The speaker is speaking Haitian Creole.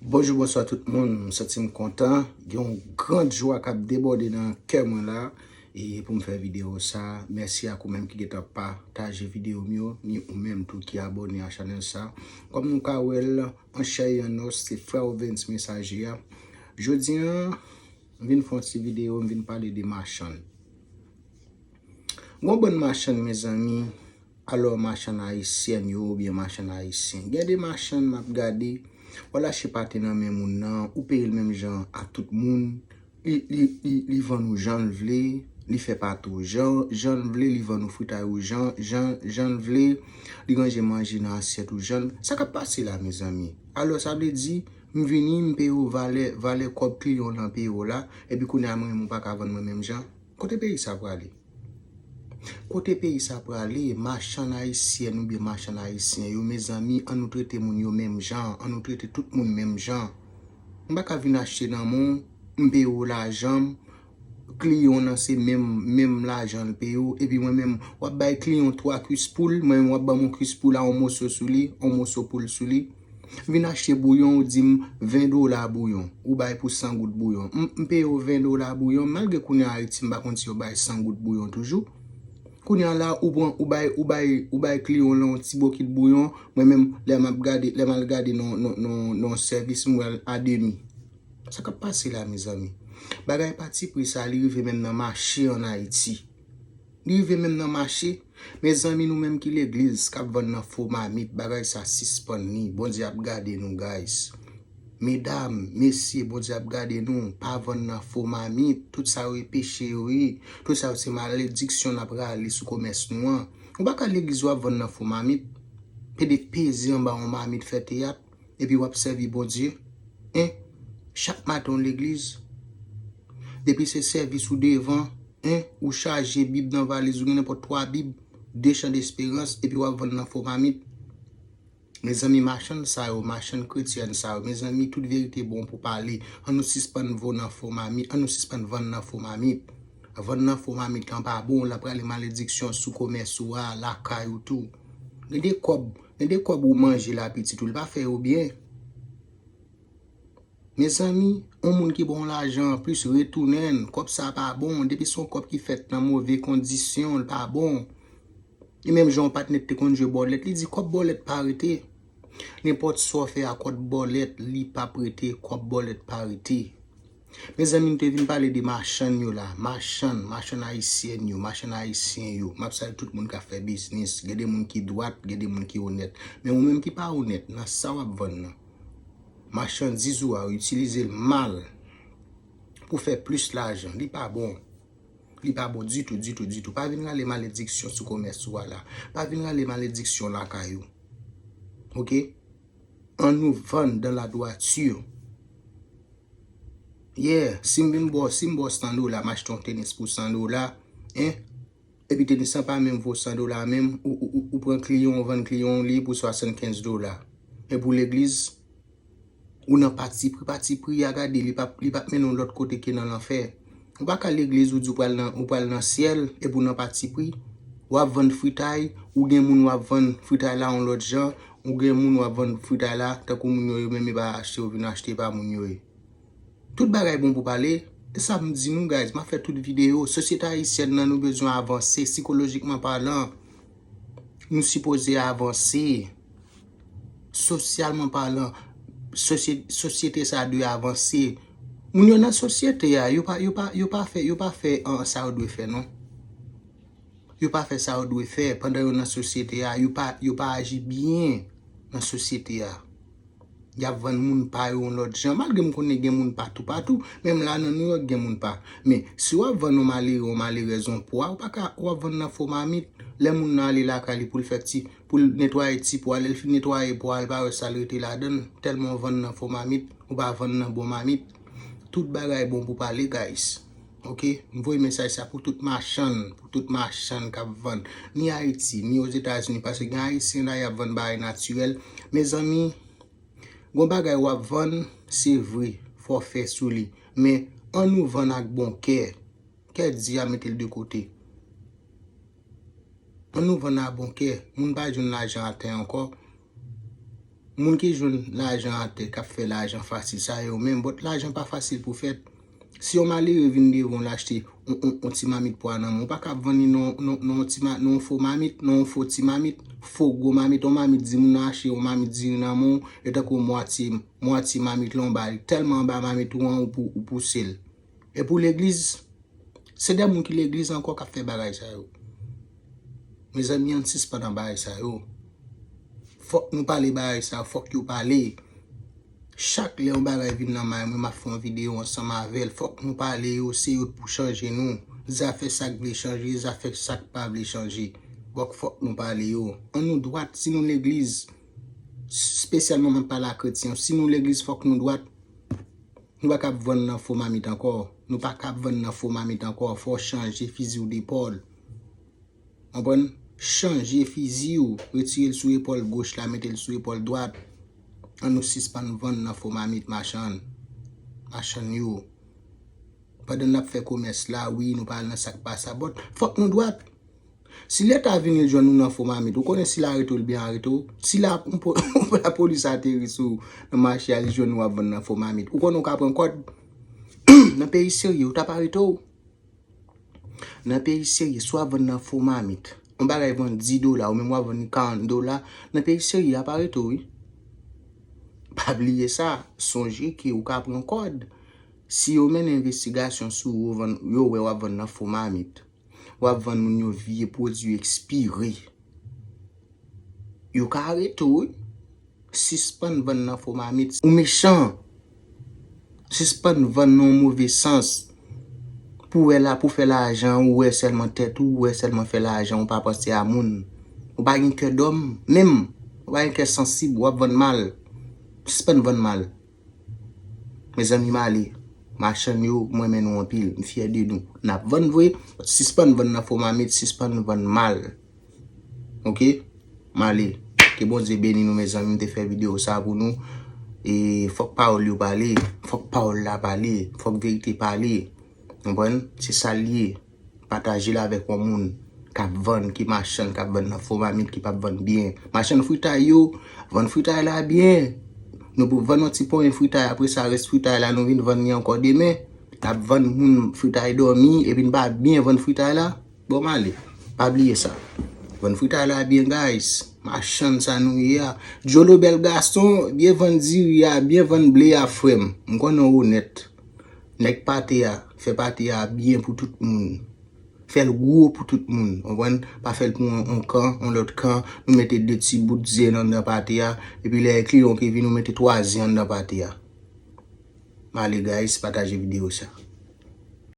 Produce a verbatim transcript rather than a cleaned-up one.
Bonjou, bonswa tout moun. M santi m kontan. Gen yon gran jwa k ap debòde nan kè mwen la. E pou m fè videyo sa, mèsi ak ou menm ki gentan pataje videyo m yo, ni ou menm tou ki abòne a chanèl sa. Kòm nou ka wè l, an chè e an os, se frè Ovens Mesaje a. Jodi a, m vin fè yon ti videyo, m vin pale de machann. Gon bann machann, mezanmi, alò machann ayisyèn yo oubyen machann ayisyen. Gen de machann m ap gade, w al achte pate nan men moun nan, ou peye l menm jan ak tout moun, li, li, li, li vann ou jan l vle, li fè pate w jan, jan l vle, li vann ou fritay ou jan, jan, jan l vle, li ranje manje nan asyèt ou jan l. Sa k ap pase la, mezanmi? Alò, sa vle di, m vini, m peye w valè, valè kòb kliyan w lan peye w la, epi kounye a mwen menm ou pa ka vann mwen menm jan? Kote peyi sa prale? Kote peyi sa prale? Machann ayisyèn oubyen machann ayisyen yo, mezanmi, an nou trete moun yo menm jan, an nou trete tout moun menm jan. M pa ka vin achte nan men w, m peye w lajan m, kliyan w nan se menm, menm lajan l peye w, epi mwen menm, w ap bay kliyan w twa kwis poul, mwen menm w ap ban m yon kwis poul a yon moso sou li, yon moso poul sou li. Vin achte bouyon, ou di m ven dola bouyon, ou bay pou san goud bouyon. M, m peye w ven dola bouyon, malgre kounye a Ayiti, m pa konn si yo bay san goud bouyon toujou. Kounye a la, ou pran, ou bay, ou bay, ou bay kliyan w lan yon ti bokit bouyon, mwen menm, lè m ap gade, lè m al gade nan, nan, nan, nan sèvis, m wè l a demi. Sa k ap pase la, mezanmi? Bagay pati pri sa, li rive menm nan mache ann Ayiti. Li rive menm nan mache. Mezanmi, nou menm ki legliz k ap vann nan fo mamit, bagay sa sispann li. Bondye ap gade nou, guys. Medam, mesye, Bondye ap gade nou. Pa vann nan fo mamit. Tout sa yo e peche yo ye. Tout sa yo se malediksyon n ap rale sou komès nou an. Ou pa ka legliz w ap vann nan fo mamit. Pede peze anba yon mamit fè teyat. Epi w ap sèvi Bondye, en, chak maten w legliz. Depi se sèvis ou devan, en, ou chaje Bib nan valiz ou, gen nenpòt twa Bib, de Chan Desperans, epi w ap vann nan fo mamit. Mezanmi, machann sa yo, machann kretyèn sa yo, mezanmi, tout verite bon pou pale. An nou sispann vo nan fo mamit, an nou sispann vann nan fo mamit. Vann nan fo mamit lan pa bon, l ap rale malediksyon sou komès ou a, lakay ou tou. Gen de kòb, gen de kòb ou manje la pitit ou, li pa fè yo byen. Mezanmi, yon moun ki ba w lajan anplis, retounen l. Kòb sa pa bon. Depi se yon kòb ki fèt nan move kondisyon, l pa bon. E menm jan yon patnè t te konn jwe bòlèt, li di kòb bòlèt pa rete. Nenpòt sa w fè a kòb bòlèt, li p ap rete, kòb bòlèt pa rete. Mezanmi, m te vin pale de machann yo la. Machann, machann ayisyèn yo, machann ayisyen yo. M ap salye tout moun k ap fè biznis. Gen de moun ki dwat, gen de moun ki onèt. Men ou menm ki pa onèt, nan sa w ap vann nan. Machandiz ou a, ou itilize l mal pou fè plis lajan. Li pa bon. Li pa bon ditou, ditou, ditou. Pa vin rale malediksyon sou komès ou a la. Pa vin rale malediksyon lakay ou. Oke? An nou vann dans la droiture. Yeah, si m vin ba w, si m ba w san dola, m achte yon tenis pou san dola, en? Epi tenis lan pa menm vo san dola menm, ou, ou, ou, ou pran kliyan, ou vann kliyan w li pou swasannkenz dola. E pou legliz, ou nan pati pri, pati pri a gade, li p ap, li p ap mennen w lòt kote ke nan lanfè. Ou pa ka legliz, ou di w pral nan, ou pral nan syèl, epi w nan pati pri. W ap vann fritay, ou gen moun w ap vann fritay la yon lòt jan, ou gen moun w ap vann fritay la, tankou moun yo, yo menm e pa achte yo vin achte, e pa moun yo ye. Tout bagay bon pou pale, e sa m di nou, guys, m ap fè tout videyo. Sosyete ayisyèn nan, nou bezwen avanse, sikolojikman palan. Nou sipoze avanse. Sosyalman palan, sosye-, sosyete sa dwe avanse. Moun yo nan sosyete a, yo pa, yo pa, yo pa fè, yo pa fè, an, sa yo dwe fè, non. Yo pa fè sa yo dwe fè pandan yo nan sosyete a, yo pa, yo pa aji byen nan sosyete a. Y ap vann moun pa yo yon lòt jan, malgre m konnen gen moun pa toupatou, menm la nan Nouyòk gen moun pa. Men, si w ap vann yon malere, yon malerèz, yon pwa, ou pa ka, w ap vann nan fo mamit. Lè moun nan ale lakay li pou l fè ti, pou l netwaye ti pwa, lè l fin netwaye pwa a, l pa wè sa l rete ladan l, tèlman w vann nan fo mamit, ou pa vann nan bon mamit. Tout bagay bon pou pale, guys. Oke? M voye mesaj sa pou tout machann, pou tout machann k ap vann. Ni Ayiti, ni Ozetazini, paske gen Ayisyen la, y ap vann bagay natirèl. Mezanmi, gon bagay w ap vann, se vre, fò w fè sou li. Men, an nou vann ak bon kè. Kè di a mete l de kote. An nou vann a bon kè. Moun pa jwenn lajan atè ankò. Moun ki jwenn lajan atè, k ap fè lajan fasil, sa yo menm, but lajan pa fasil pou fèt. Si yon malere vin devan w, l achte yon, yon, yon ti mamit pwa nan men w, ou pa ka ap vann li nan, nan, nan yon ti ma-, nan yon fo mamit, nan yon fo ti mamit, fo gwo mamit, yon mamit di moun nan achte yon mamit diri nan men w, e tankou mwatye, mwatye mamit lan w ba li. Tèlman anba mamit ou an, ou pou, ou pouse l. E pou legliz, se de moun ki legliz ankò k ap fè bagay sa yo. Mezanmi, ann sispann nan bagay sa yo. Fòk nou pale bagay sa yo, fòk yo pale. Chak lè yon bagay vin nan may mwen, m ap fè yon videyo ansanm avè l. Fòk nou pale yo, se yo k pou chanje nou. Zafè sa k vle chanje, zafè sa k pa vle chanje. Fòk, fòk nou pale yo. An nou dwat, si nou legliz, espesyalman m ap pale a kretyen, si nou legliz, fòk nou dwat. Nou pa ka ap vann nan fo mamit ankò. Nou pa ka ap vann nan fo mamit ankò. Fò w chanje fizi w depòl. Konprann? Chanje fizi w. Retire l sou epòl goch la, mete l sou epòl dwat. An nou sispann vann nan fo mamit, machann. Machann yo. Pandan n ap fè komès la, wi, nou pa al nan sa k pa sa, but fòk nou dwat. Si Leta vini, l jwenn ou nan fo mamit, ou konnen si l arete w, l byen arete w. Si la, lapolis ateri sou w nan mache a, li jwenn ou ap vann nan fo mamit, ou konnen ou ka pran kòd. Nan peyi serye, yo t ap arete w. Nan peyi serye, si w ap vann nan fo mamit, yon bagay vann dis dola, ou menm w ap vann li karant dola, nan peyi serye, y ap arete w, wi. Pa bliye sa, sonje ke ou ka pran kòd. Si yo mennen envestigasyon sou ou, yo vann, yo wè w ap vann nan fo mamit, w ap vann moun yo vye pwodui ekspire, yo ka arete w, wi. Sispann vann nan fo mamit. Ou mechan. Sispann vann nan yon move sans. Pou wè la, pou fè lajan, ou wè sèlman tèt ou, ou wè sèlman fè lajan, ou pa panse a moun. Ou pa gen kè dòm, menm. Ou pa gen kè sansib, w ap vann mal. Sispann vann mal. Mezanmi, m ale. Machann yo, m renmen nou anpil. M fyè de nou. N ap vann vre, sispann vann nan fo mamit, sispann vann mal. Oke? M ale. Ke Bondye beni nou, mezanmi. M te fè videyo sa pou nou. E fòk pawòl yo pale. Fòk pawòl la pale. Fòk verite pale. Konprann? Se sa l ye. Pataje l avèk yon moun k ap vann, ki machann, k ap vann nan fo mamit, ki p ap vann byen. Machann fritay yo, vann fritay la byen. Nou pou vann yon ti ponyen fritay, apre sa, rès fritay la, nou vin vann li ankò demen. N ap vann moun fritay dòmi, epi n pa byen vann fritay la. Bon, m ale. Pa bliye sa. Vann fritay la byen, guys. Machann sa nou ye a. Jolo bèl gason, byen vann diri a, byen vann ble a, frè m. M konnen w onèt. Nèg pate a, fè pate a byen pou tout moun. Fè l gwo pou tout moun, konprann? Pa fè l pou yon, yon kan, yon lòt kan. Nou mete de ti bout zen anndan pate a, epi lè kliyan ki vin, nou mete twa zen anndan pate a. M ale, guys, pataje videyo sa.